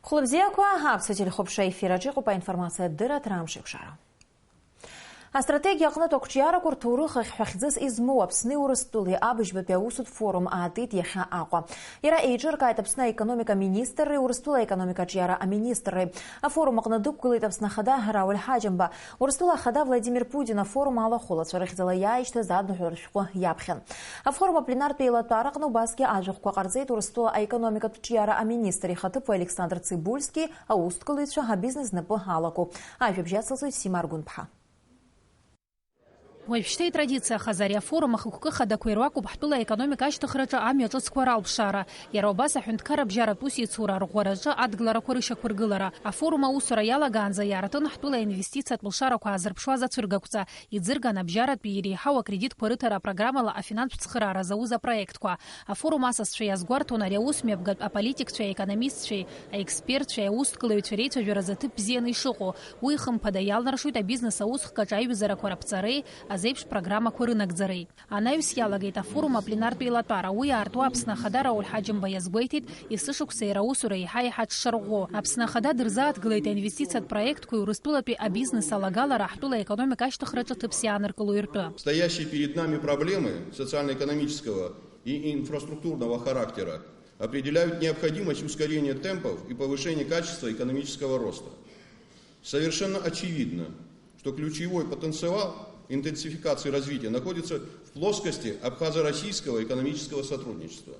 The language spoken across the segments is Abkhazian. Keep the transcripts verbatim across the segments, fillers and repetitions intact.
Хәлыбзиақәа, аԥсуа телехәаԥшра ефир аҿы иҟоуп аинформациатә дырраҭара Амш еиқәшара. Астратегиа аҟнытә ақәҿиарақәа рҭоурых ахь ҳәа хьӡыс измоу Аԥсни Урыстәылеи абыжьбатәи аусутә форум аатит иахьа Аҟәа. Иара еиҿыркааит Аԥсны аекономика министрреи Урыстәыла аекономика аҿиара аминистрреи. Афорум аҟны дықәгылеит Аԥсны Ахада Рауль Ҳаџьымба, Урыстәыла Ахада Владимир Путин афорум алахәылацәа рыхьӡала иааишьҭыз адныҳәалара шәҟәы иаԥхьан. Афорум апленартә еилатәараҟны убасгьы ажәахәқәа ҟарҵеит Урыстәыла аекономикатә ҿиара аминистр ихаҭыԥуаҩ Александр Цибульски, аусҭгылаҩцәа, абизнес знапы алаку. Ажәабжь ацылҵоит Сима Аргәынԥҳа. Уажәшьҭа итрадициахаз ари афорум ахықәкы хадақәа ируакуп ҳтәыла аекономика ашьҭыхраҿы амҩа ҿыцқәа ралԥшаара, иара убас аҳәынҭқарра бжьаратә усеицура арӷәӷәараҿы адгыларақәа рышьақәыргылара. Афорум аусура иалагаанӡа иаартын ҳтәыла аинвестициатә лшарақәа аазырԥшуаз ацәыргақәҵа, иӡырган абжьаратәи иреиҳау акредитқәа рыҭара апрограммала афинанстә цхыраара зауз апроектқәа. Афорум асасцәа иазгәарҭон ари аусмҩаԥгатә аполитикцәеи аекономистцәеи, аекспертцәеи аусҭгылаҩцәеи реицәажәаразы аҭыԥ бзианы ишыҟоу. Уи, хымԥада, иалнаршоит абизнес аусхк аҿы аҩызарақәа раԥҵареи азеиԥш программақәа рынагӡареи. Анаҩс иалагеит афорум апленартә еилатәара. Уи аартуа Аԥсны Ахада Рауль Ҳаџьымба иазгәеиҭеит, есышықәса иара аусура еиҳа-еиҳа дшарӷәӷәо. Аԥсны Ахада дырзааҭгылеит аинвестициатә проектқәеи Урыстәылатәи абизнес алагалара ҳтәыла аекономика ашьҭыхраҿы ҭыԥс иааныркыло иртәы. Стоящие перед нами проблемы социально-экономического и инфраструктурного характера определяют необходимость ускорения темпов и повышения качества экономического роста. Совершенно очевидно, что ключевой потенциал интенсификации развития находится в плоскости абхазо-российского экономического сотрудничества.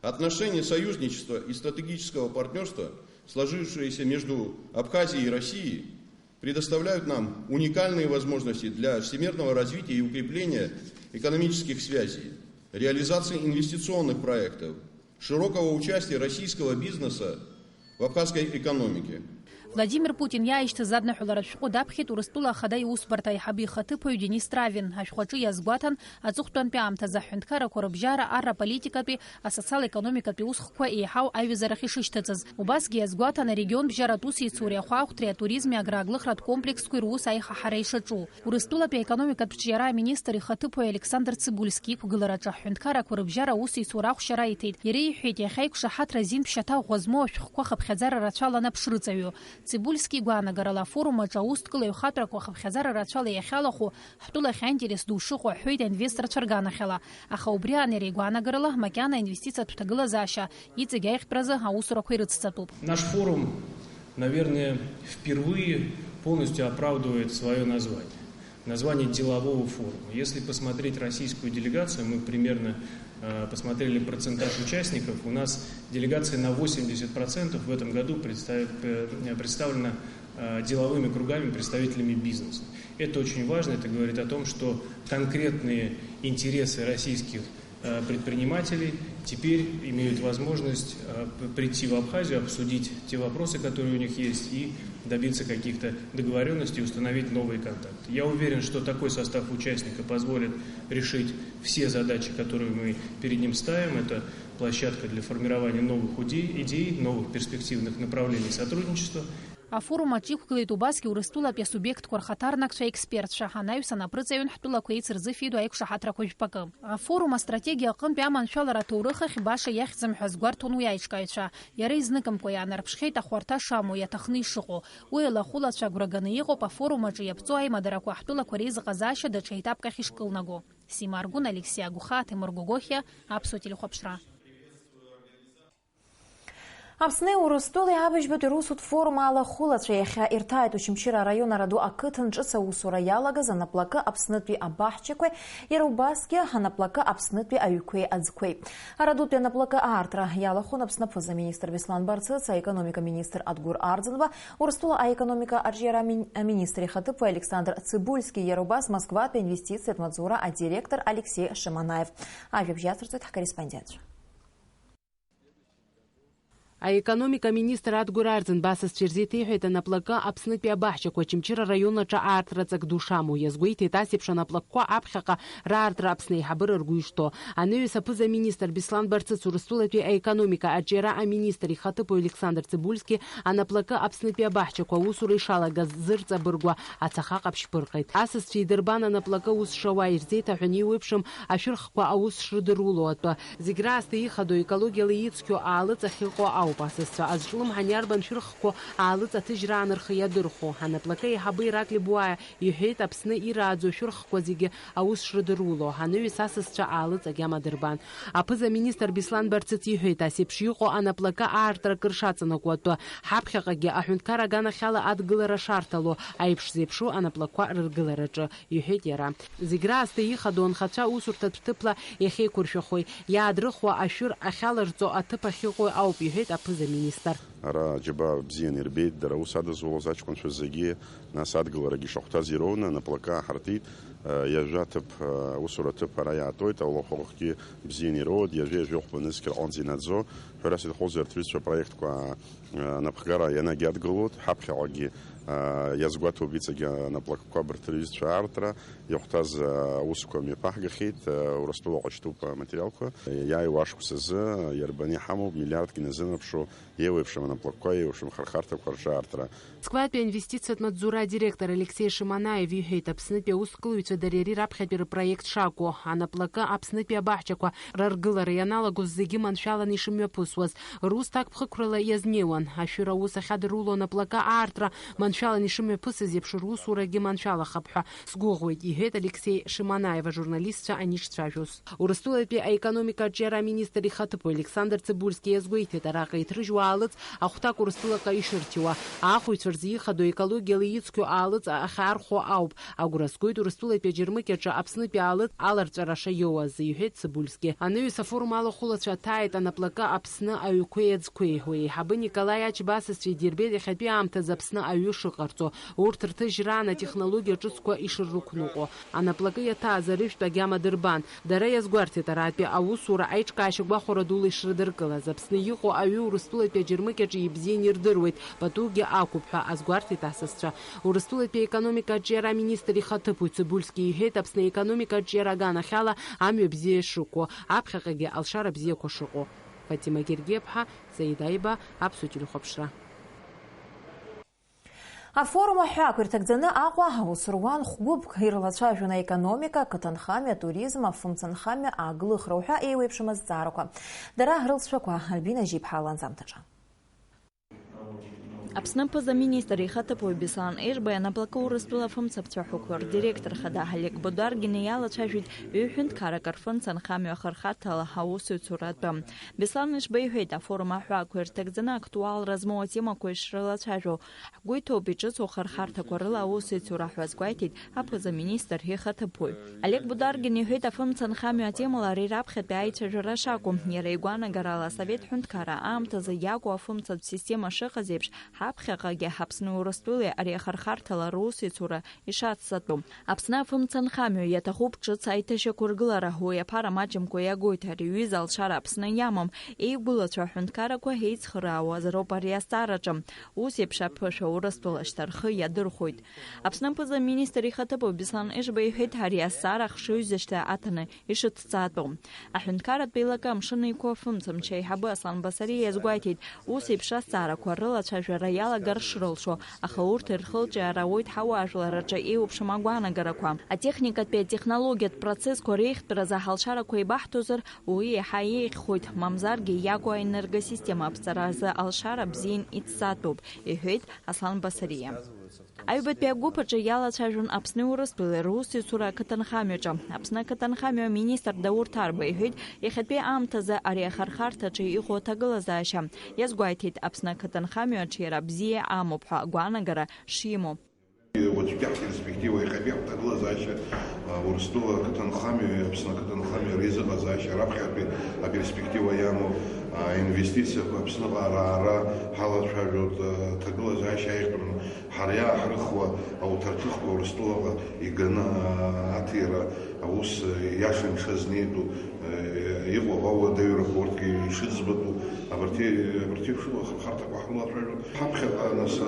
Отношения союзничества и стратегического партнерства, сложившиеся между Абхазией и Россией, предоставляют нам уникальные возможности для всемерного развития и укрепления экономических связей, реализации инвестиционных проектов, широкого участия российского бизнеса в абхазской экономике. Владимир Путин иааишьҭыз адныҳәаларатә шәҟәы даԥхьеит Урыстәыла Ахада иусбарҭа аиҳабы ихаҭыԥуаҩ Денис Травин. Ашәҟәаҿы иазгәаҭан, аҵыхәтәантәи аамҭазы аҳәынҭқаррақәа рыбжьара арра политикатәи асоциал-економикатәи усхкқәа еиҳау аҩызарахь ишышьҭыҵыз. Убасгьы иазгәаҭан арегион бжьаратә усеицуреи ахәаахәҭреи атуризми аграаглыхратә комплексқәеи рус аихаҳара ишаҿу. Урыстәылатәи аекономикатә ҿиара аминистр ихаҭыԥуаҩ Александр Цыбульски иқәгылараҿы аҳәынҭқаррақәа рыбжьара аусеицура ахәшьара иҭеит. Иара иҳәеит, иахьа иқәшаҳаҭра азин ԥшьаҭа ӷәӷәа змоу ашәҟәқәа хыԥхьаӡара рацәала анаԥшрыҵаҩу. Цибульски игәаанагарала, афорум аҿы аусҭгылаҩ хаҵәрақәа хыԥхьаӡара рацәала иахьалахәу ҳтәылахь аинтерес ду шыҟоу аҳәоит аинвесторцәа рганахьала, аха убри аан иара игәаанагарала макьана аинвестициатә ҭагылазаашьа иҵегь аиӷьтәразы аусурақәа ирыцҵатәуп. Наш форум, наверное, впервые полностью оправдывает своё название. Название делового форума. Если посмотреть российскую делегацию, мы примерно э, посмотрели процентаж участников, у нас делегация на восемьдесят процентов в этом году представит-, э, представлена э, деловыми кругами, представителями бизнеса. Это очень важно, это говорит о том, что конкретные интересы российских э, предпринимателей теперь имеют возможность э, п- прийти в Абхазию, обсудить те вопросы, которые у них есть, и добиться каких-то договоренностей, установить новые контакты. Я уверен, что такой состав участника позволит решить все задачи, которые мы перед ним ставим. Это площадка для формирования новых идей, идей, новых перспективных направлений сотрудничества. Афорум аҿы иқәгылеит убасгьы Урыстәылатәи асубиектқәа рхаҭарнакцәа, аекспертцәа, анаҩсан аԥрыҵаҩын ҳтәылақәа еицырзыфеидоу аиқәшаҳаҭрақәа жәпакы. Афорум астратегиа аҟынтәи аманшәалара аҭоурых ахь баша иахьӡым ҳәа азгәарҭон уи аиҿкааҩцәа. Иара изныкымкәа иаанарԥшхьеит ахәарҭа шамоу, иаҭахны ишыҟоу. Уи алахәылацәа агәра ганы иҟоуп афорум аҿы иаԥҵоу аимадарақәа ҳтәылақәа реизыҟазаашьа даҽа етапк ахь ишкылнаго. Сима Аргәын, Алексеи Агәхаа, Ҭемыр Гогохиа, Аԥсуа телехәаԥшра. Аԥсни Урыстәылеи абыжьбатәи русутә форум алахәылацәа иахьа ирҭааит Очамчыра араион Араду ақыҭан ҿыц аусура иалагаз анаплакы Аԥснытәи абаҳчақәеи, иара убасгьы анаплакы Аԥснытәи аҩқәеи аӡқәеи. Арадутәи анаплакы аартра иалахәын Аԥсны аԥыза-министр Беслан Барцыц, аекономика министр Адгәыр Арӡынба, Урыстәыла аекономика аҿиара амин-, аминистр ихаҭыԥуаҩ Александр Цыбульски, иара убас Москватәи аинвестициатә маҵзура адиректор Алексеи Шаманаев. Ажәабжь иацырҵоит ҳкорреспондентцәа. Аекономика министр Адгәыр Арӡынба асасцәа ирзеиҭеиҳәеит анаплакы Аԥснытәи абаҳчақәа Очамчыра араион аҿы аартра ҵак ду шамоу. Иазгәеиҭеит, ас еиԥш анаплакқәа аԥхьаҟа раарҭра Аԥсны аиҳабыра ргәы ишҭоу. Анаҩс аԥыза-министр Беслан Барцыц Урыстәылатәи аекономика аҿиара аминистр ихаҭыԥуаҩ Александр Цыбульски анаплакы Аԥснытәи абаҳчақәа аусура ишалагаз зырҵабыргуа ацаха ҟаԥшь ԥырҟеит. Асасцәа идырбан анаплакы аус шауа, ирзеиҭаҳәан еиуеиԥшым ашәырхқәа аус шрыдыруло атәы. Зегь раасҭа ихадоу, экологиала ицқьоу аалыҵ ахьыҟоу ауп. Асасцәа азҿлымҳан иарбан шәырхқәоу аалыҵ аҭыжьраан рхы иадырхәо, анаплакы аиҳабы Ираклий Буаиа иҳәеит, Аԥсны ирааӡо ашәырхқәа зегьы аус шрыдыруло, анаҩс асасцәа аалыҵ агьама дырбан. Аԥыза-министр Беслан Барцыц иҳәеит, ас еиԥш иҟоу анаплакы аартра акыр шаҵанакуа атәы, ҳаԥхьаҟагьы аҳәынҭқар аганахьала адгылара шарҭало аиԥш зеиԥшу анаплакқәа рыргылараҿы, иҳәеит иара. Зегь раасҭа ихадоу анхацәа усурҭатә ҭыԥла иахьеиқәыршәахои, иаадрыхуа ашәыр ахьаларҵо аҭыԥ ахьыҟоу ауп, иҳәеит аԥыза-министр. Ара аџьабаа бзианы ирбеит, дара аус адызулоз аҷкәынцәа зегьы, нас адгыларагьы шахәҭаз ироуны, анаплакы ааҳартит, ҩажәа ҭыԥ, аусура ҭыԥ ара иаатуеит, аулахәыхгьы бзианы ироуеит, ҩажәа-ҩажәихәба нызқь рҟынӡа инаӡо, ҳәарас инхозар рҭыҩцәа апроектқәа, анаԥхгара ианагьадгылоит, ҳаԥхьаҟагьы, иазгәаҭоуп иҵегьы анаплакқәа абарҭ рҩызцәа аартра, иахәҭаз аусқәа мҩаԥаҳгахьеит, Урыстәылаҟа ишьҭоуп аматериалқәа. Иааиуа ашықәс азы иарбаны иҳамоуп, миллиардк иназынарԥшуа, еиуеиԥшым анаплакқәа, еиуеиԥшым ахырхарҭақәа рҿаартра. Москватәи аинвестициатә маҵзура адиректор Алексеи Шиманаев иҳәеит, Аԥснытәи аусзкылҩцәа дара иреиԥш раԥхьатәи рпроект шакәу, анаплакы Аԥснытәи абаҳчақәа раргылара ианалагоз зегьы маншәаланы ишымҩаԥысуаз, рус ҭакԥхықәрала иазнеиуан. Ашәыр аус ахьадыруло анаплакы аартра маншәаланы ишымҩаԥысыз еиԥш русурагьы маншәалахап ҳәа сгәыӷуеит, иҳәеит Алексеи Шиманаев ажурналистцәа анишцәажәоз. Урыстәылатәи аекономика аҿиара аминистр ихаҭыԥуаҩ Александр Цыбульски иазгәеиҭеит, араҟа иҭрыжьуа аалыҵ ахәҭак Урыстәылаҟа ишырҭиуа, аахәаҩцәа рзы ихадоу екологиала ицқьоу аалыҵ ахьаархәо ауп. Агәра згоит Урыстәылатәи аџьармыкьаҿы Аԥснытәи аалыҵ аларҵәара шаиоуаз, иҳәеит Цыбульски. Анаҩс афорум алахәылацәа аҭааит анаплакы Аԥсны аҩқәеи аӡқәеи. Уи аиҳабы Николаи Ачба асасцәа идирбеит иахьатәи аамҭазы Аԥсны аҩы шыҟарҵо. Урҭ рҭыжьраан атехнологиа ҿыцқәа ишырықәныҟәо. Анаплакы иаҭааз арыжәтә агьама дырбан. Дара иазгәарҭеит аратәи аусура аиҿкаашьа гәахәара дула ишрыдыркылаз. Аԥсны иҟоу аҩы Урыстәылатәи аџьармыкьаҿы ибзианы ирдыруеит, патугьы ақәуп ҳәа азгәарҭеит асасцәа. Урыстәылатәи аекономика аҿиара аминистр ихаҭыԥуаҩ Цыбульски иҳәеит, Аԥсны аекономика аҿиара аганахьала амҩа бзиа шықәу, аԥхьаҟагьы алшара бзиақәа шыҟоу. Фатима Гергиаԥҳа, Саид Аиба, Аԥсуа телехәаԥшра. Афорум аҳәаақәа ирҭагӡаны Аҟәа аус руан хә-гәыԥк, ирлацәажәон аекономика, ақыҭанхамҩа, атуризм, афымцанхамҩа, ааглыхра уҳәа еиуеиԥшым азҵаарақәа. Дара рылҵшәақәа Альбина Жьиԥҳа ланҵамҭаҿы. Аԥсны аԥыза-министр ихаҭыԥуаҩ Беслан Ешба анаплакы Урыстәыла афымцамцәа ҳәақәа рдиректор хада Олег Бударгин иалацәажәеит ҩ-ҳәынҭқаррак рфымцанхамҩа ахырхарҭала аусеицура атәы. Беслан Ешба иҳәеит, афорум аҳәаақәа ирҭагӡаны актуалра змоу атемақәа ишрылацәажәо. Ҳгәы иҭоуп иҿыцу ахырхарҭақәа рыла аусеицура ҳәа азгәеиҭеит аԥыза-министр ихаҭыԥуаҩ. Олег Бударгин иҳәеит, афымцанхамҩа атемала ари раԥхьатәи аицәажәара шакәу. Иара игәаанагарала, Асовет ҳәынҭқарра аамҭазы иакәу афымцатә система шыҟаз еиԥш, ҳаԥхьаҟагьы Аԥсни Урыстәылеи ари ахырхарҭала русеицура ишацҵатәу. Аԥсны афымцанхамҩа иаҭахуп ҿыц аиҭашьақәыргылара, уи аԥара маҷымкәа иагоит, ари аҩыза алшара Аԥсны иамам, еигәылацәа аҳәынҭқаррақәа еицхыраауазароуп ари азҵаараҿы. Ус еиԥш аԥышәа Урыстәыла шьҭа рхы иадырхәоит. Аԥсны аԥыза-министр ихаҭыԥуаҩ Беслан Ешба иҳәеит, ари азҵаара ахшыҩзышьҭа аҭаны ишыҭҵаатәу. Аҳәынҭқарратә еилакы Амшын Еиқәа афымцамч аиҳабы Аслан Басариа иазгәеиҭеит, ус еиԥш азҵаарақәа рылацәажәара иалагар шрылшо, аха урҭ ирхылҿиаар ауеит ҳауаажәлар рҿы еиуеиԥшым агәаанагарақәа. Атехникатәи атехнологиатә процессқәа реихтәразы ҳалшарақәа еибаҳҭозар, уи еиҳа еиӷьхоит, мамзаргьы иакәу аенергосистема аԥҵаразы алшара бзиан иҭҵаатәуп, иҳәеит Аслан Басариа. Аҩбатәи агәыԥ аҿы иалацәажәон Аԥсни Урыстәылеи русеицура ақыҭанхамҩаҿы. Аԥсны ақыҭанхамҩа аминистр Даур Ҭарба иҳәеит, иахьатәи аамҭазы ари ахырхарҭаҿы иҟоу аҭагылазаашьа иазгәеиҭеит, Аԥсны ақыҭанхамҩаҿ иара бзиа амоуп ҳәа агәаанагара шимоу. Уаҵәтәи ҳперспектива, иахьатәи ҳҭагылазаашьа, а, Урыстәыла ақыҭанхамҩеи Аԥсны ақыҭанхамҩеи реизыҟазаашьа раԥхьатәи аперспектива иамоу, а, инвестициақәа Аԥсныҟа ара-ара ҳалацәажәоит, а, ҭагылазаашьа аиӷьтәраны. Ҳара иааҳрыхуа ауҭарҭыхқәа Урыстәылаҟа иганы, аа, аҭира аус, э, иашан ишазнеитәу, э, иҟоу ауадаҩрақәа урҭгьы ишыӡбатәу, абарҭ, абарҭ еиԥш ахырхарҭақәа ҳрылацәажәон. Ҳаԥхьаҟа, нас, а,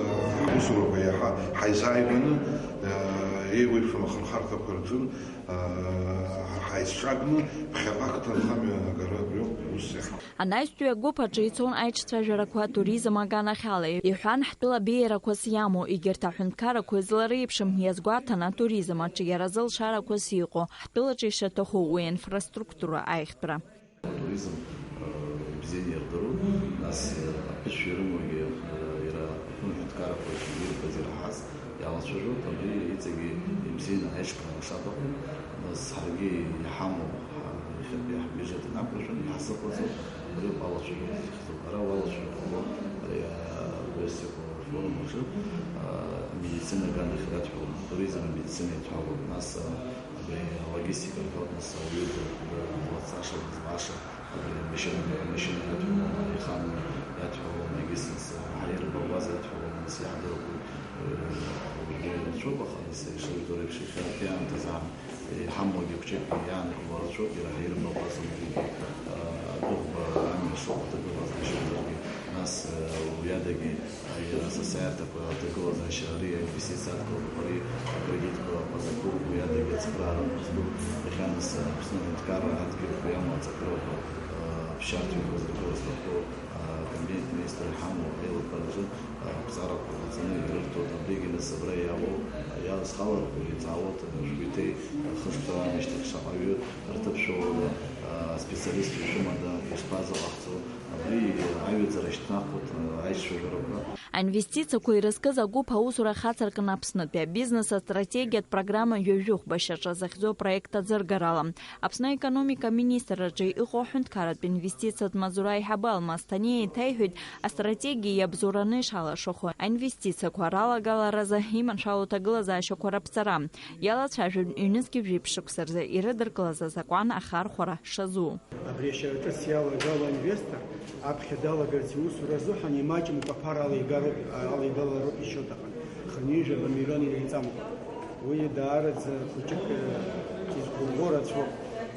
ҳусурақәа иаҳа ҳаизааигәаны, э, еиуеиԥшым ахырхарҭақәа рҿын, аа, ҳаизҿакны ԥхьаҟа ақыҭанхамҩа агара абри ауп ус иаҳа. Анаҩстәи агәыԥ аҿы ицон аиҿцәажәарақәа атуризм аганахьала, иҳәан, ҳтәыла беиарақәас иамоу егьырҭ аҳәынҭқаррақәа излареиԥшым иазгәаҭан, атуризм аҿы иара зылшарақәас иҟоу, ҳтәылаҿы ишаҭаху уи аинфраструктура аиӷьтәра. Атуризм, э, Бзианы ирдыруан, нас, э, аԥышәа ирымоугьы, э, иара аҳәынҭқаррақәа ирбаз ираҳаз иалацәажәон, абри иҵегьы ибзианы аиҿкаара шаҭаху, нас ҳаргьы иҳамоу, ҳа-, иахьатәи ҳбиуџьет анақәыршәаны иаҳзыҟаҵо, абри ауп алацәажәара зыхьӡу. Ара уалацәажәахьоу ари, а, аҩызцәақәа рфорум аҿы, а, амедицина аганахь иадҳәалон, атуризм амедицина иадҳәалон, нас, а, абри алогистика рҳәоит, нас ауаҩы длаҵаша, дызлаша, Абри амашьына, амашьына иадҳәалома, ихамҩа иадҳәалома, егьыс нас ҳаирбаауаз иадҳәалома, нас иаҳдыруа, э, уажәы ирацәоуп, аха нас ишыжәдыруа еиԥш, иахьатәи аамҭазы ҳа-, иҳамоугьы хәҷык иаанкыло рацәоуп, иара ҳаирбаауаз убригьы, э, адәыӷба амҩа шыҟоу аҭагылазаашьа азгьы, нас, э, уи адагьы Иара са саиарҭақәа аҭагылазаашьа ари аинвестициа адкылақәа, ари акредитқәа рҟазақәоуп, уи адагьы ацхыраара рҟазақәоуп, иахьа нас Аԥсны аҳәынҭқарра адгьылқәа иамоу аҵакырақәа, аԥсшьарҭақәа зыркылаз рхы, акабинет министр иҳамоу аилатәараҿы ақәҵарақәа ҟаҵаны ирырҭоит, абригьы нас абра иаауоу, иалызхаларақәа иҵаауоуп, Жәгәеиҭеи хышықәса раамышьҭахь шаҟаҩы рҭыԥ шәоуада, аспециалист шәымада, ишԥазыҟаҳҵо? Абри аҩаӡара шьҭнахуеит аицәажәарақәа. Аинвестициақәа ирызкыз агәыԥ аусура ахьацыркын Аԥснытәи абизнес астратегиатә программа ҩажәи хәба шьаҿа захьӡу апроект аӡыргарала. Аԥсны аекономика аминистрраҿы иҟоу аҳәынҭқарратә инвестициатә маҵзура аиҳабы Алмаз Ҭаниа еиҭеиҳәеит, астратегиа иабзоураны ишалашахо аинвестициақәа ралагаларазы иманшәалоу аҭагылазаашьақәа раԥҵара. Иалацәажәон ҩнызқьи жәиԥшь шықәса рзы ирыдыркылаз азакәан ахархәара шазу. Абри ашьара ҿыц иалагало аинвестор аԥхьа далагарц иусура азыҳәан имаҷымкәа аԥара алеигароуп, алеигалароуп ишьоҭаҟны, хынҩажәа миллион иреиҵамкәа. Уи даараӡа хәыҷык, э, изгәаӷьуа рацәоуп.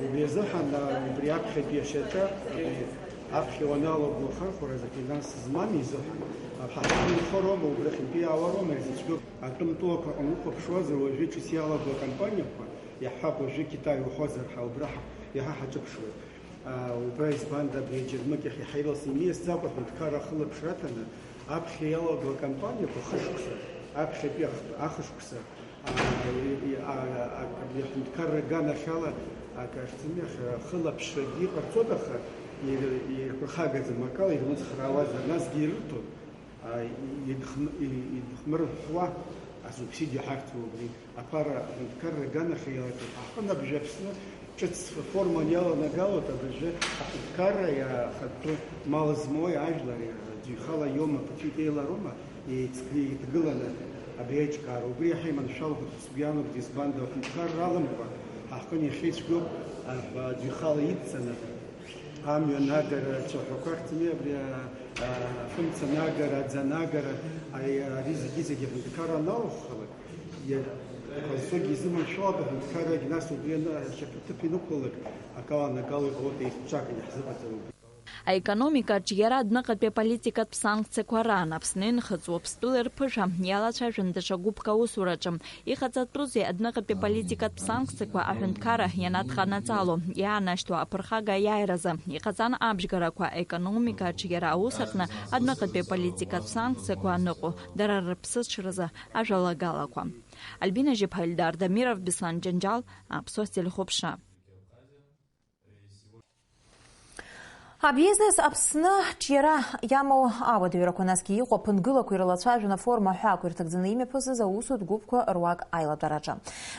Убри азыҳәан, а, убри аԥхьатәи ашьаҿа, абри аԥхьа уаналаго ахархәаразы афинанс змам изыҳәан, а, ҳа ҳтәы инхароума, убрахьынтәи иаауароума ирзыцәгьоуп. Атәым тәылақәа рҟны ухәаԥшуазар, уажәы ҿыц иалаго акомпаниақәа, иаҳҳәап, уажәы Китай уҳәозар, ҳа убра ҳа-, иаҳа ҳаҿыԥшуеит. Аа, убра избанда абри аџьармыкьахь иаҳа ирласны имиасӡакәа аҳәынҭқарра ахылаԥшра аҭаны, аԥхьа иалаго акомпаниақәа хышықәса, аԥхьатәи ах-, ахышықәса, аа, и-, и-, а-, а-, абри аҳәынҭқарра аганахьала, акы ахьӡымҩахь, ахылаԥшрагьы иҟарҵоит, аха ир-, ирԥырхагаӡам, акала ирмыцхраауазар, насгьы ирырҭон. А, идхм-, и-, идхмырҳәуа асубсидиа ҳарҭо убри аԥара аҳәынҭқарра аганахьала иалатәоуп. Ҳаҟынтә абжа Аԥсны ҿыц форман иаланагалоит абыржәы аҳәынҭқарра иахатәы мал змоуи ажәлари, аӡәы ихала иоума, ԥыҭҩык еилароума, еицк-, еидгыланы абри аиҿкаара. Убри иаҳа иманшәалахоит ҳәа сгәы иаанагоит, избанда аҳәынҭқарра аламкәа ҳаҟны иахьеицәгьоу аҳәа аӡәы ихала идҵаны. Амҩа нагара, ацәаҳәақәа ахьӡыми, абри, а, а, афымца нагара, аӡа нагара, ари, ари зегьы-зегьы аҳәынҭқарра аналахәхалак, иа-, иҟазҵогьы изыманшәалап аҳәынҭқаррагь, нас убри аны-, ашьаҭа ҭыԥ инықәлалак, акала-накала иҟалоит, еиқәҿак иаҳзыҟаҵароуп. Аекономика аҿиара адәныҟатәи аполитикатә санкциақәа раан Аԥсны инхыҵуа Аԥстәыла ирԥышәа иалацәажәон даҽа гәыԥк аусураҿы. Иҟаҵатәузеи адәныҟатәи политикатә санкциақәа аҳәынҭқарра ианадҟанаҵало, иаанашьҭуа аԥырхага аиааиразы? Иҟаҵан абжьгарақәа аекономика аҿиара аус аҟны адәныҟатәи политикатә санкциақәа аныҟоу, дара рыԥсыҽразы ажәалагалақәа. Альбина Жьыԥҳа, Ельдар Дамиров, Беслан Џьанџьал, Аԥсуа телехәаԥшра. Абизнес Аԥсны ҿиара иамоу ауадаҩрақәа, насгьы иҟоу аԥынгылақәа ирылацәажәон афорум аҳәаақәа ирҭагӡаны имҩаԥысыз аусутә гәыԥқәа руак аилатәараҿы.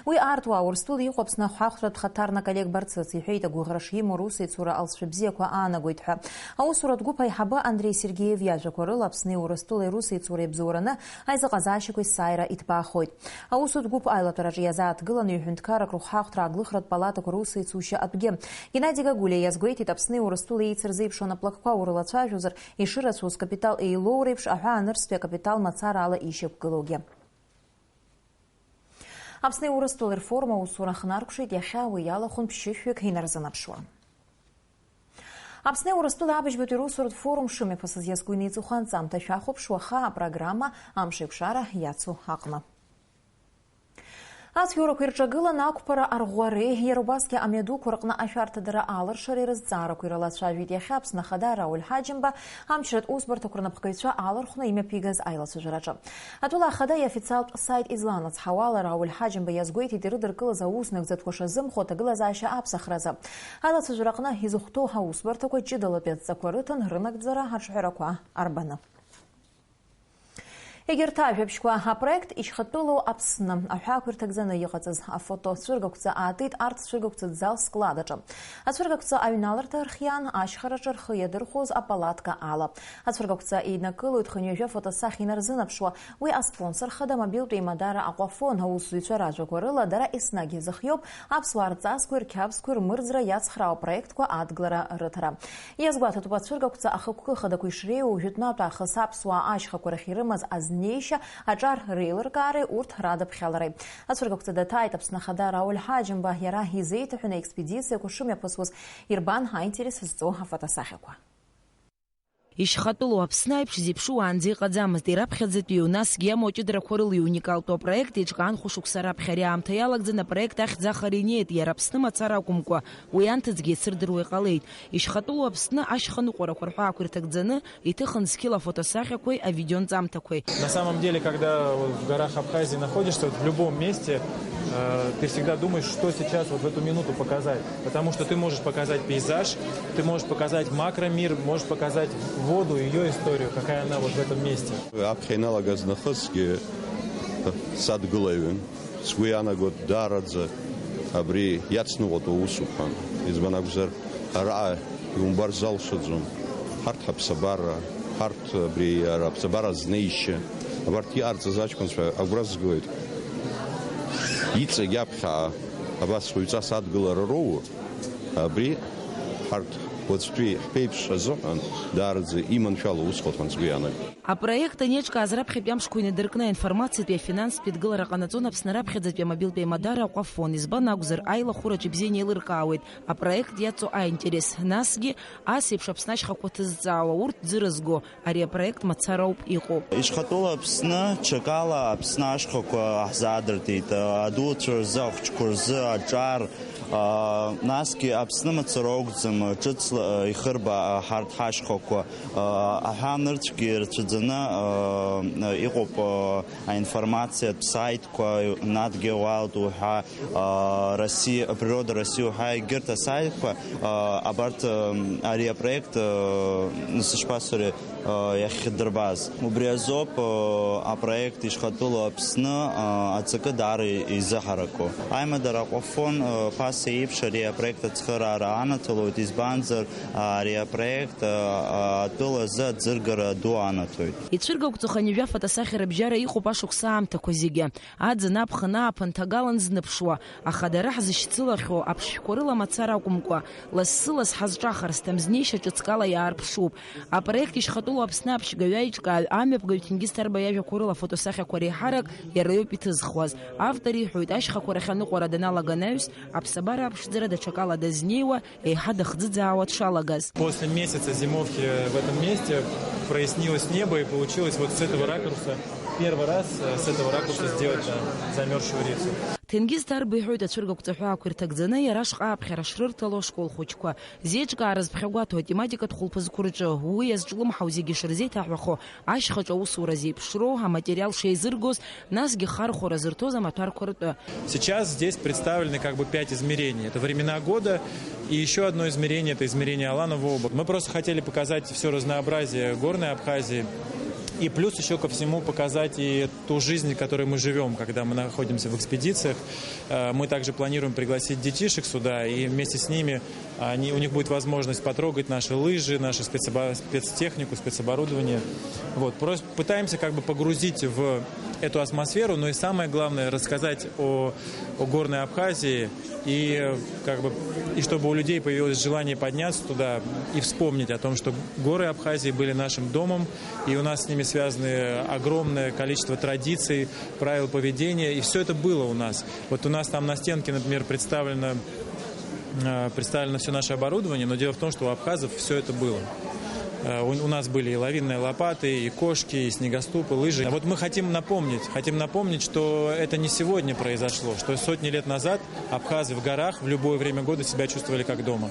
Уи аартуа Урыстәыла иҟоу Аԥсны ахәаахәҭратә хаҭарнак Олег Барцыц иҳәеит, агәыӷра шимоу русеицура алҵшәа бзиақәа аанагоит ҳәа. Аусуратә гәыԥ аиҳабы Андреи Сергеев иажәақәа рыла, Аԥсни Урыстәылеи русеицура иабзоураны аизыҟазаашьақәа есааира иҭбаахоит. Аусутә гәыԥ аилатәараҿы иазааҭгыланы ҩ-ҳәынҭқаррак рыхәҳахәҭра ааглыхратә палатақәа русеицушьа атәгьы. Геннади Гагулиа иазгәеиҭеит, Аԥсни Урыстәылеи еицырзеиԥшуан аплакқәа урылацәажәозар, ишырацәоу зкапитал еилоуреиԥш, аҳәаанырцәтәи акапитал мацараала ишьақәгылоугьы. Аԥсни Урыстәылеи рфорум аусура хнаркәшеит, иахьа уи иалахәын ԥшьышәҩык инарзынаԥшуа. Аԥсни Урыстәылеи абыжьбатәи русуратә форум шымҩаԥысыз иазку инаиҵыху анҵамҭа шәахәаԥш уаха апрограмма амшеикәшара иацу аҟны. Ацәгьоурақәа ирҿагыланы ақәԥара арӷәӷәареи, иара убасгьы амҩадуқәа рҟны ашәарҭадара алыршареи рызҵаарақәа ирылацәажәеит иахьа Аԥсны Ахада Рауль Ҳаџьымба, амчратә усбарҭақәа рнапхгаҩцәа алархәны имҩаԥигаз аилацәажәараҿы. Атәыла Ахада иофициалтә сайт изланыцҳауала, Рауль Ҳаџьымба иазгәеиҭеит ирыдыркылаз аус нагӡатәқәа шазымхо аҭагылазаашьа аԥсахразы. Аилацәажәара аҟны изыхәҭоу аусбарҭақәа ҷыдалатәи адҵақәа рыҭан рынагӡара аҿҳәарақәа арбаны. Егьырҭ ажәабжьқәа, апроект Ишьхатәылоу Аԥсны аҳәаақәа ирҭагӡаны иҟаҵаз афото цәыргақәҵа аатит арҭ цәыргақәҵатә зал склад аҿы. Ацәыргақәҵа аҩналарҭа рхиан, ашьхараҿы рхы иадырхәоз апалатка ала. Ацәыргақәҵа еиднакылоит хынҩажәа фотосахьа инарзынаԥшуа. Уи аспонсор хада мобилтә еимадара Аҟәафон аусзуҩцәа ражәақәа рыла, дара еснагь иазыхиоуп аԥсуаа рҵасқәеи рқьабзқәеи рмырӡра иацхраау апроектқәа адгылара рыҭара. Иазгәаҭатәуп ацәыргақәҵа ахықәкы хадақәа ишреиуоу, жәытәнатә аахыс аԥсуаа ашьхақәа рахь ирымаз азнеишьа, аҿар реилыркаареи урҭ радыԥхьалареи. Ацәыргақәҵа даҭааит Аԥсны Ахада Рауль Ҳаџьымба, иара изеиҭаҳәаны аекспедициақәа шымҩаԥысуаз ирбан аинтерес зҵоу афотосахьақәа. Ишьхатәылоу Аԥсны аиԥш зеиԥшу уаанӡа иҟаӡамызт, ираԥхьаӡатәиу, насгьы иамоу аҷыдарақәа рыла иуникалтәу апроект еиҿкаан хәышықәса раԥхьа. Ари аамҭа иалагӡаны апроект ахьӡ ахара инеит, иара Аԥсны мацара акәымкәа, уи анҭыҵгьы еицырдыруа иҟалеит. Ишьхатәылоу Аԥсны ашьха ныҟәарақәа рҳәаақәа ирҭагӡаны, иҭыхын зқьыла афотосахьақәеи авидеонҵамҭақәеи. На самом деле, когда вот в горах Абхазии находишься, вот в любом месте, э, ты всегда думаешь, что сейчас вот в эту минуту показать. Потому что ты можешь показать пейзаж, ты можешь показать макромир, можешь показать воду, её историю, какая она вот в этом месте. Аԥхьа иналагаз нахысгьы садгылаҩын. Сгәы иаанагоит, даараӡа абри иацныҟәатәу усуп ҳәа. Избан акәзар, араҟа иумбар залшаӡом. Ҳарҭ ҳаԥсабара, ҳарҭ абри ара аԥсабара азнеишьа, абарҭ иҟарҵаз аҷкәынцәа агәра згоит. Иҵегь аԥхьаҟа абас уаҩҵас адгылара роур, абри ҳарҭ уаҵәтәи ҳԥеиԥш азыҳәан даараӡа иманшәало усҟан сгәы иаанагоит. Апроект анеиҿкааз раԥхьатәи амшқәа инадыркны аинформациатәи афинанстәи дгылара ҟанаҵон Аԥсны раԥхьаӡатәи амобилтә еимадара Аҟәафон. Избан акәзар, аилахәыраҿы ибзианы еилыркаауеит апроект иаҵоу аинтерес, насгьы ас еиԥш Аԥсны ашьхақәа ҭызҵаауа, урҭ ӡы рызго, ари апроект мацара ауп иҟоу. Ишьхатәыла Аԥсны, ҽакала Аԥсны ашьхақәа ҳзаадыртит, адуцәа рзы, ахәыҷқәа рзы, аҿар, аа, насгьы Аԥсны мацара акәӡам, ҿыцла, аа, ихырба, аа, ҳарҭ ҳашьхақәа. Аҳәаа нырцәгьы рцәаӡаны, аа, иҟоуп, аа, аинформациатә саитқәа, Нат Гео Уайлд уҳәа, аа, Россия, Природа России уҳәа, егьырҭ асаитқәа, аа, абарҭ, аа, ари апроект, аа, сышԥасҳәари, аа, иахьдырбаз. Убри азоуп, аа, апроект Ишьхатәылоу Аԥсны, аа, аҵакы даара изыҳараку. Аимадара Аҟәафон, аа, ԥаса еиԥш ари апроект ацхыраара анаҭалоит, избанзар, Ари апроект, а, атәыла азы аӡыргара ду анаҭоит. Ицәыргақәҵо хынҩажәа фотосахьарабжьара иҟоуп ашықәс аамҭақәа зегьы. Аӡын аԥхын ааԥын ҭагалан зныԥшуа, аха дара ҳзышьцылахьоу аԥшшәқәа рыла мацара акәымкәа, лассы-ласс ҳазҿахарц, ҭамзнеишьа ҿыцкала иаарԥшуп. Апроект ишьхатәылоу Аԥсны аԥшьгаҩ аиҿкааҩ, амҩаԥгаҩ Ҭенгиз Ҭарба иажәақәа рыла афотосахьақәа реиҳарак иара иоуп иҭызхуаз. Автор иҳәоит, ашьхақәа рахь аныҟәара даналага анаҩс, аԥсабара аԥшӡара даҽакала дазнеиуа, еиҳа дахӡыӡаауа дшалагаз. После месяца зимовки в этом месте прояснилось небо, и получилось вот с этого ракурса, первый раз, э, с этого ракурса сделать, э, замёрзшую рису. Ҭенгиз Ҭарба иҳәоит, ацәыргақәҵа ҳәаақәа ирҭагӡаны иара ашҟа аԥхьара шрырҭало ашкол хәыҷқәа. Зеиҿкаара зԥхьагәаҭоу атематикатә хәылԥазқәа рҿы, уи иазҿлымҳау зегьы шырзеиҭаҳәахо, ашьхаҿы аусура зеиԥшроу, аматериал шеизыргоз, насгьы хархәара зырҭоз амаҭәарқәа ртәы. Сейчас здесь представлены как бы пять измерений. Это времена года, и ещё одно измерение, это измерение Аланова обока. Мы просто хотели показать всё разнообразие горной Абхазии, и плюс ещё ко всему показать и ту жизнь, в которой мы живём, когда мы находимся в экспедициях. Э, мы также планируем пригласить детишек сюда, и вместе с ними они, у них будет возможность потрогать наши лыжи, нашу спецобо-, спецтехнику, спецоборудование. Вот, просто пытаемся как бы погрузить в эту атмосферу, но и самое главное, рассказать о, о горной Абхазии, и, э, как бы, и чтобы у людей появилось желание подняться туда и вспомнить о том, что горы Абхазии были нашим домом, и у нас с ними связаны огромное количество традиций, правил поведения, и всё это было у нас. Вот у нас там на стенке, например, представлено, э, представлено всё наше оборудование, но дело в том, что у абхазов всё это было. Э, У у нас были и лавинные лопаты, и кошки, и снегоступы, лыжи. Вот мы хотим напомнить, хотим напомнить, что это не сегодня произошло, что сотни лет назад абхазы в горах в любое время года себя чувствовали как дома.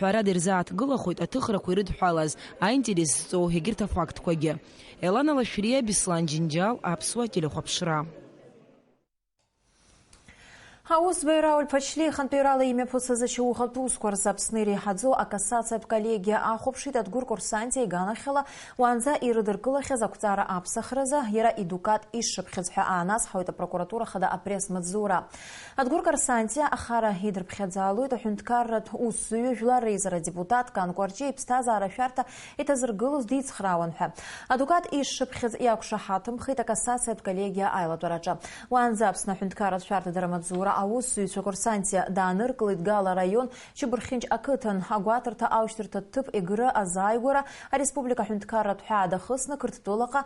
Ҳәарада, ирзааҭгылахоит аҭыхрақәа ирыдҳәалаз, аинтерес зҵоу егьырҭ афактқәагьы. Елана Лашәриа, Беслан Џьынџьал, Аԥсуа телехәаԥшра. Аусбаҩра Рауль Ԥачлиа ихантәаҩрала имҩаԥысыз ашьаухатә усқәа рзы Аԥсны иреиҳаӡоу акассациатә коллегиа ахәаԥшит Адгәыр Курсантиа иганахьала уаанӡа ирыдыркылахьаз ақәҵара аԥсахразы, иара идукат ишшыԥхьаӡ ҳәа аанацҳауеит апрокуратура хада апресс-маҵзура. Адгәыр Курсантиа ахара идырԥхьаӡалоит аҳәынҭқарратә усзуҩы, жәлар реизара адепутат Кан Кәарҷиа иԥсҭазаара ашәарҭа иҭазыргылоз дицхраауан ҳәа. Адукат ишшыԥхьаӡ иақәшаҳаҭымхеит акассациатә коллегиа аилатәараҿы. Уаанӡа Аԥсны аҳәынҭқарратә шәарҭа драматургиа аусзуҩцәа Курсантиа дааныркылеит Гала араион Чыбырхьынч ақыҭан. Агәаҭарҭа аушьҭырҭа ҭыԥ Егры азааигәара ареспублика аҳәынҭқарратә ҳәаа дахысны Қырҭтәылаҟа,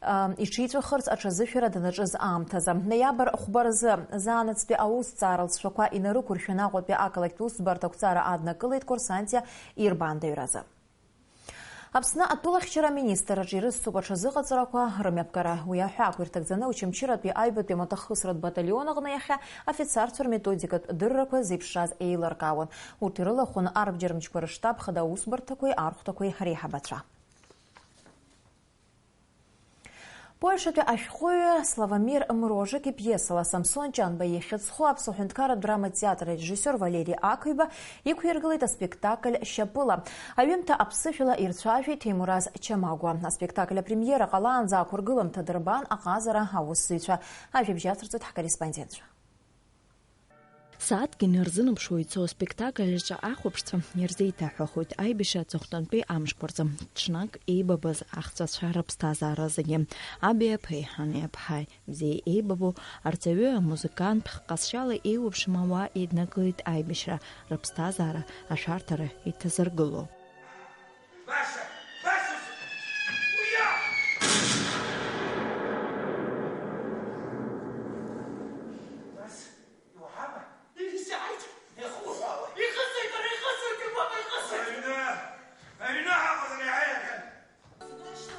а, иҽиҵәахырц аҽазышәара данаҿыз аамҭазы. Ноиабр хәба рзы заанаҵтәи аусҭҵаара лҵшәақәа инарықәыршәаны Аҟәатәи ақалақьтә усӡбарҭа ақәҵара аднакылеит Курсантиа ирбаандаҩразы. Аԥсны атәылахьчара аминистрраҿы ирыцуп аҽазыҟаҵарақәа рымҩаԥгара. Уи аҳәаақәа ирҭагӡаны Очамчыратәи аҩбатәи амаҭахысратә баталион аҟны иахьа афицарцәа рметодикатә дыррақәа зеиԥшраз еилыркаауан. Урҭ ирылахәын арбџьармчқәа рыштаб хада аусбарҭақәеи архәҭақәеи реиҳабацәа. Польшатәи ашәҟәыҩҩы Славомир Мрожик ипиесала Самсон Ҷанба ихьӡ зху Аԥсуа ҳәынҭқарратә драматә театр арежиссиор Валери Ақҩба иқәиргылеит аспектакль Шьапыла. Аҩымҭа аԥсышәала ирцәажәеит Ҭемураз Чамагәа. Аспектакль апремиера ҟалаанӡа ақәыргыламҭа дырбан аҟазара аусзуҩцәа. Ажәабжь ацырҵоит ҳкорреспондентцәа. Сааҭк инарзынаԥшуа ицо аспектакль аҿы ахәаԥшцәа ирзеиҭаҳәахоит аибашьра аҵыхәтәантәи амшқәа рзы. Ҽнак еибабаз ахҵәацәа рыԥсҭазаара зегьы. Аби аԥеи, ани аԥҳаи бзиа еибабо, арҵаҩы, амузыкант, ҟазшьала еиуеиԥшым ауаа еиднакылеит аибашьра, рыԥсҭазаара, ашәарҭара иҭазыргыло. Баша! Баша! Уиа! Баша! Иуҳәама? Исааит! Ихуҳәаауеит! Ихысит, ара ихысит, иубама ихысит! Аҩны! Аҩны ҳаҟазар иаҳа иахьан!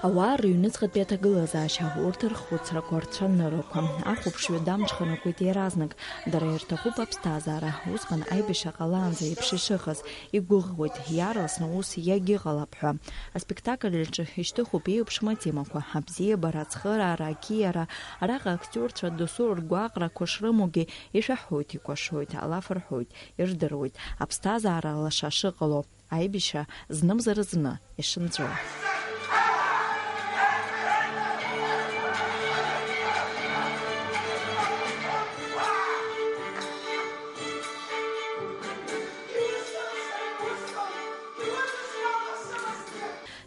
Ауаа рыҩныҵҟатәи аҭагылазаашьа, урҭ рхәыцрақәа, рцәаныррақәа, ахәаԥшҩы дамҽханакуеит иаразнак. Дара ирҭахуп аԥсҭазаара, усҟан аибашьра ҟалаанӡа еиԥш ишыҟаз, игәыӷуеит, иаарласны ус иагьыҟалап ҳәа. Аспектакль аҿы ишьҭыхуп еиуеиԥшым атемақәа, абзиабара, ацхыраара, ақьиара, араҟа актиорцәа досу ргәаҟрақәа шрымоугьы ишәаҳәоит, икәашоит, алаф рҳәоит, ирдыруеит, аԥсҭазаара лаша шыҟало, аибашьра знымзар зны ишынҵәо.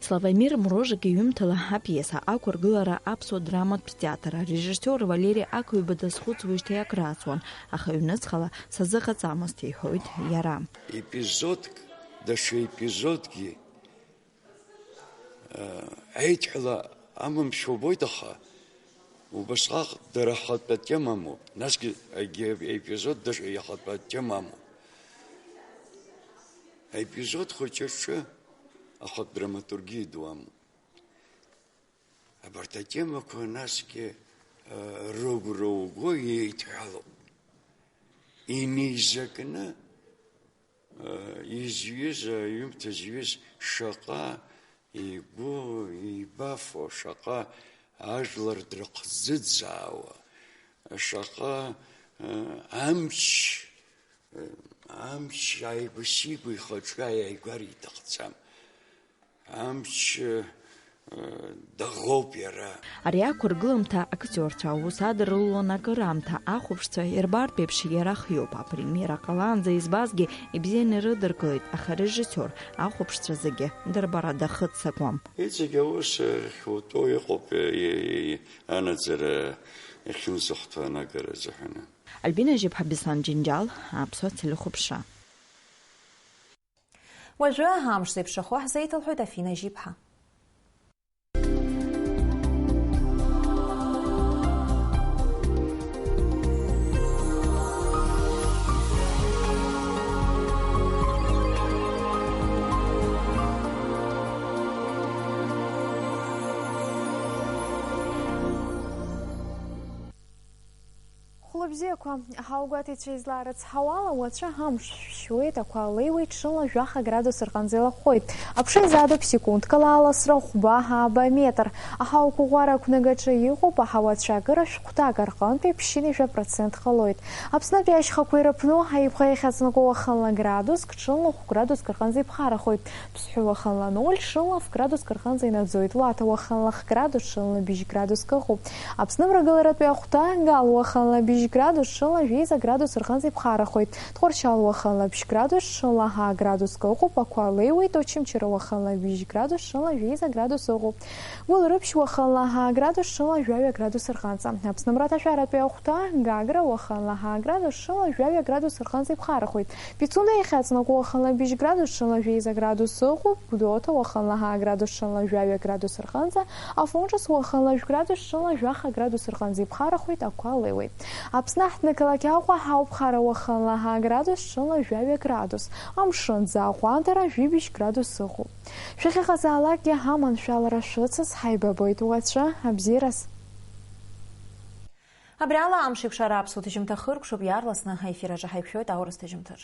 Славомир Мрожик иҩымҭала апиеса ақәыргылара аԥсуа драматә театр арежиссиор Валери Ақҩба дазхәыцуеижьҭеи акрааҵуан, аха ҩнуҵҟала сазыҟаҵамызт, иҳәоит иара. Епизодк, даҽа епизодкгьы, э, еидҳәала амамшәа убоит, аха убасҟак дара ахатәы атема амоуп. Насгьы егьи аепизод даҽа иахатәы атема амоуп. Аепизод хәыҷы аҿы ахатә драматургиа ду амоуп. Абарҭ атемақәа насгьы, э, рыгәра уго еидҳәалоуп. Инеизакны, э, изҩыз, аҩымҭа зҩыз шаҟа игәы еибафо, шаҟа ажәлар дрыхӡыӡаауа, шаҟа, э, амч, э, амч ааигәа-сигәа ихаҿы ааигәара иҭахӡам. Амч, э, даӷоуп иара. Ари ақәыргыламҭа актиорцәа аус адырулон акыр аамҭа, ахәаԥшцәа ирбартә еиԥш иара хиоуп. Апремиера ҟалаанӡа избазгьы ибзианы ирыдыркылеит, аха арежиссиор ахәаԥшцәа зегьы дырбара дахыццакуам. Иҵегь аус ахьутәу иҟоуп, э, э, э, анаӡара ахьынӡахәҭоу анагара азыҳәаны. Альбина Жьыԥҳа, Беслан Џьынџьал, Аԥсуа телехәаԥшра. Уажәы амш зеиԥшрахо ҳзеиҭалҳәоит Афина Жьиԥҳа. Бзиақәа, ҳаугәаҭеицәа излаарыцҳауала, уаҵәы амш шәшьуеит, ақәа леиуеит, ҽынла жәаха градус рҟынӡа илаҳәхоит. Аԥша изаатуп секундкала аласра хәба ааба метр. Аҳауа қәыӷәӷәара ақәнагаҿы иҟоуп, аҳауа ацәаакыра шәҟәҭак рҟынтәи ԥшьынҩажәа процент ҟалоит. Аԥснытәи ашьхақәа ирыԥну, аиԥҟа иахьаҵанакуа уахынла градуск, ҽынла хә градуск рҟынӡа иԥхарахоит. Ԥсҳәы уахынла ноль, ҽынла ф градуск рҟынӡа инаӡоит. Луаҭа уахынла х градус, ҽынла быжь градуск ыҟоуп. Аԥсны мрагыларатәи ахәҭа, Гал уахынла быжь градус, ҽынла жәеиза градус рҟынӡа иԥхарахоит. Тҟәарчал уахынла бжь градус, ҽынла ҳа градуск ыҟоуп, ақәа леиуеит. Очамчыра уахынла бжь градус, ҽынла жәеиза градус ыҟоуп. Гәылрыԥшь уахынла ҳа градус, ҽынла жәаҩа градус рҟынӡа. Аԥсны мраҭашәаратәи ахәҭа, Гагра уахынла ҳа градус, ҽынла жәаҩа градус рҟынӡа иԥхарахоит. Пицунда иахьаҵанакуа уахынла бжь градус, ҽынла жәеиза градус ыҟоуп. Гәдоуҭа уахынла ҳа градус, ҽынла жәаҩа градус рҟынӡа. Афон Ҿыц уахынла жәградус, ҽынла жәаха градус рҟынӡа иԥхарахоит, ақәа леиуеит. Аԥсны аҳҭнықалақь Аҟәа ҳауп, хара уахынла ҳа градус, ҽынла жәаҩа градус. Амшын ӡы аҟәандара жәибжь градус ыҟоуп. Шәахьыҟазаалакгьы ҳаманшәалара шәыцыз ҳаибабоит уаҵәы, абзиараз. Абри ала амш еиқәшара аԥсуа ҭыжьымҭа хыркәшоуп, иаарласны аефир аҿы ҳаиқәшәоит аурыс ҭыжьымҭаҿ.